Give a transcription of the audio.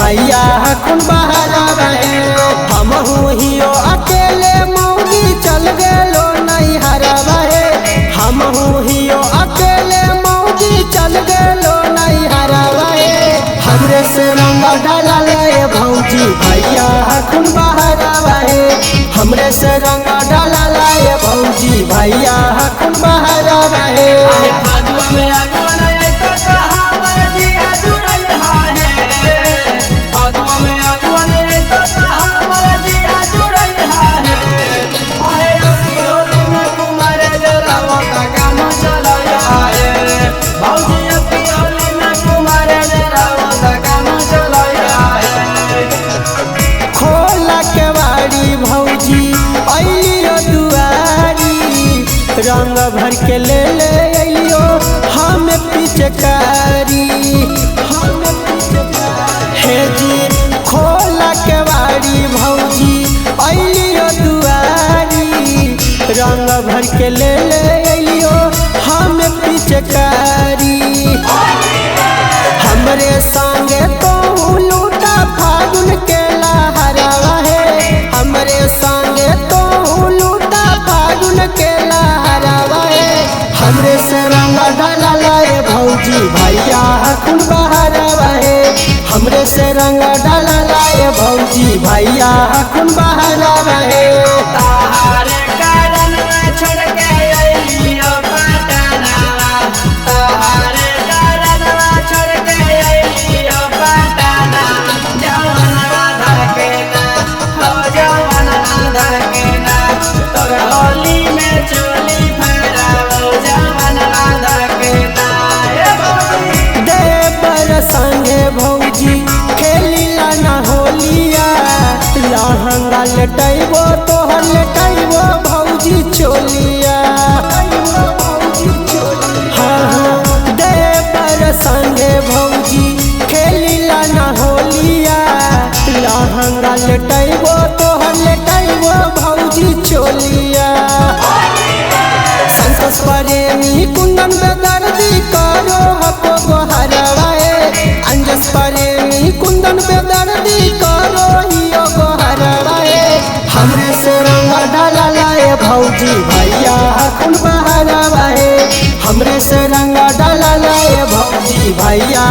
भैया हखुन बहरावा हे। हमहू हियो अकेले मौगी चल गेलो नहीं हरावा हे। हमहू हियो अकेले मौगी चल गेलो नहीं हरावा हे। हमरे से रंग डाला ले भौजी भैया हखुन बहरावा हे। हमरे से रंग डाला ले भौजी भैया हखुन बहरावा हे। रंग भर के ले ले अइयो हम पिचकारी, हम पिचकारी हे जी। खोला के बाड़ी भौजी अइलियो दुआरी, रंग भर के ले ले अइयो हम पिचकारी। हमरे संगे तो लूटा फागुन के लहरावा हे। हमरे संगे तो लूटा फागुन के लहरावा हे। हमरे से रंग डाला लाए भौजी भैया हखुन बहरावा हे। हमरे से रंग डाला लाए भौजी भैया हखुन बहरावा हे। ताहारे कारण छोड़ के अइलियो पटनावा, ताहारे कारण छोड़ के अइलियो पटना। जवनवा धर के ना, हो जवनवा धर के ना, तोर होली में चोली फहरावो जवनवा धर के ना। ए भौजी देवर संगे भौजी खेलिला ना होलिया, लहंगा लटैबो तोहर लटैबो भौजी चोलिया। हाँ हाँ देवर संगे भौजी खेलिला ना होलिया, लहंगा लटैबो तोहर लटैबो भौजी चोलिया। संतोष प्रेमी कुंदन बेदर्दी करो हको गोहरवा हे। अंजस प्रेमी कुंदन बेदर्दी करो हियो गोहरवा हे। हमरे से रंग डाला लाए भौजी भैया हखुन बहरावा हे। हमरे से रंग डाला लाए भौजी भैया